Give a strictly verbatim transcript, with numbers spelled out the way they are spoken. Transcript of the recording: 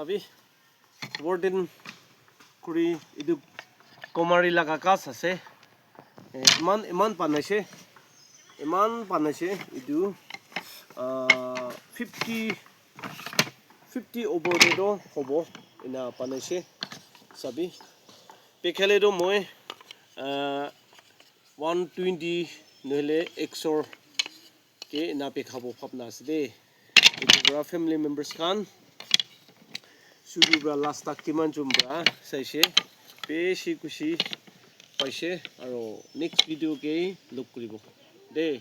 Abi, warden kuri etu komari laga ghas ase. Eh, iman, iman banaise. Iman banaise etu, ah, fifty, fifty over te toh hobo ena banaise. Sabi, pekhale toh moi, ah, one twenty nohole ekshor ke ena pekhabo bhabna ase de. Etu para family members khan shuru para last tak kiman jon para saise, beshi khushi paise, aro next video ke log kuribo de.